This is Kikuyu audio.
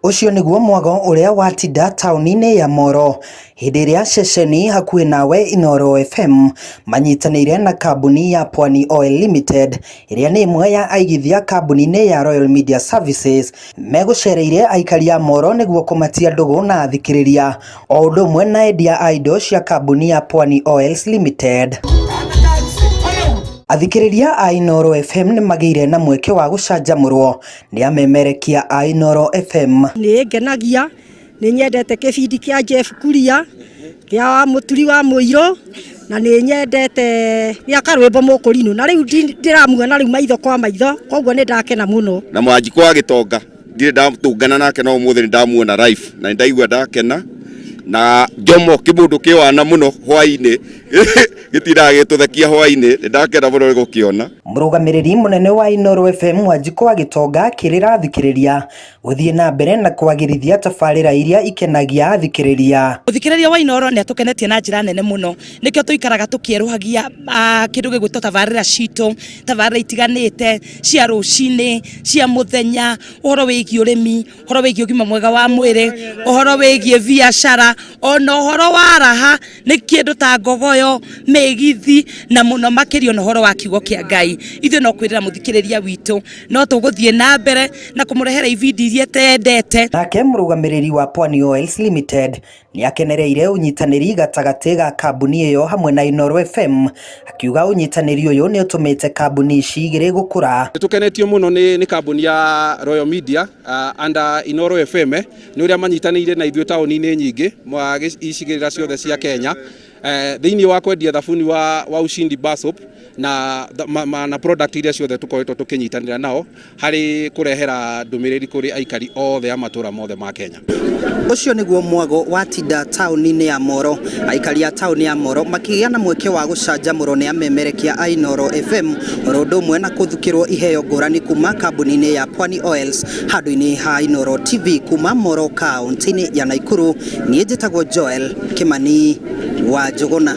Ũcio nĩguo mwago ũrĩa watinda taũni-inĩ ya Moro hĩndĩ ĩrĩa ceceni hakuhĩ nawe Inooro FM manyitanĩire na kambuni ya Pwani Oil Limited ĩrĩa nĩ ĩmwe ya aigithia kambuni-inĩ ya Royal Media Services megũcereire aikari a Moro nĩguo kũmatia ndũgũ na athikĩrĩria o ũndũ ũmwe na endia a indo cia kambuni ya Pwani Oils Limited. Athikĩrĩria a Inooro FM nĩ magĩire na mweke wa gũcanjamũrwo nĩ amemerekia a Inooro FM. Nĩ ngenagia, nĩ nyendete kĩbindi kĩa Jeff Kuria kĩa wa mũturi wa mũirũ, na nĩ nyendete gĩa karwĩmbo mũkũrinũ, na rĩu ndĩramuona rĩu maitho kwa maitho, koguo nĩ ndakena mũno. Na Mwanjikũ wa Gĩtonga ndirĩ ndatũngana nake no ũmũthĩ nĩ ndamuona live na nĩ ndaigua ndakena. Na Njomo kĩmũndũ kĩwana mũno hwainĩ gĩtindaga gĩtũthekia hwainĩ, nĩ ndakena mũno nĩ gũkĩona. Mũrũgamĩrĩri mũnene wa Inooro FM Wanjikũ wa Gĩtonga akĩrĩra athikĩrĩria gũthiĩ na mbere na kwagĩrithia tabarĩra iria ikenagia athikĩrĩria. Mũthikĩrĩria wa Inooro nĩ atũkenetie na njĩra nene mũno, nĩkĩo tũikaraga tũkĩerũhagia kĩndũ gĩgwĩtwo tabarĩra citũ, tabarĩra itiganĩte cia rũcinĩ, cia mũthenya, ũhoro wĩgiĩ ũrĩmi, ũhoro wĩgiĩ ũgima mwega wa mwĩrĩ, ũhoro wĩgiĩ biacara, ona ũhoro wa raha nĩ kĩndũ ta ngogoyo, mĩgithi, na mũno makĩria ona ũhoro wa kiugo kĩa Ngai. Ithuĩ no kwĩrĩra mũthikĩrĩria witũ, no tũgũthiĩ na mbere na kũmũrehera ibindi iria tendete. Nake mũrũgamĩrĩri wa Pwani Oils Limited nĩ akenereire ũnyitanĩri gatagatĩ ga kambuni ĩyo hamwe na Inooro FM, akiuga ũnyitanĩri ũyũ nĩ ũtũmĩte kambuni ici igĩrĩ gũkũra. Nĩ tũkenetio mũno nĩ kambuni ya Royal Media under Inooro FM nĩ ũrĩa manyitanĩire na ithuĩ taũni-inĩ nyingĩ icigĩrĩra ciothe cia Kenya thĩinĩ wa kwendia thabuni wa Ushindi Bar Soap na product iria ciothe tũkoretwo tũkĩnyitanĩra nao harĩ kũrehera ndũmĩrĩri kũrĩ aikari othe a matũra mothe ma Kenya. Ũcio nĩguo mwago watinda taũni-inĩ ya Moro. Aikari a taũni ya Moro makĩgĩa na mweke wa gũcanjamũrwo nĩ amemerekia a Inooro FM oro ũndũ ũmwe na kũthukĩrwo iheo ngũrani kuma kambuni-inĩ ya Pwani Oils handũ-inĩ ha Inooro TV kuma Moro kaunti-inĩ ya Nakuru. Niĩ njĩtagwo Joel Kimani wa Njũgũna.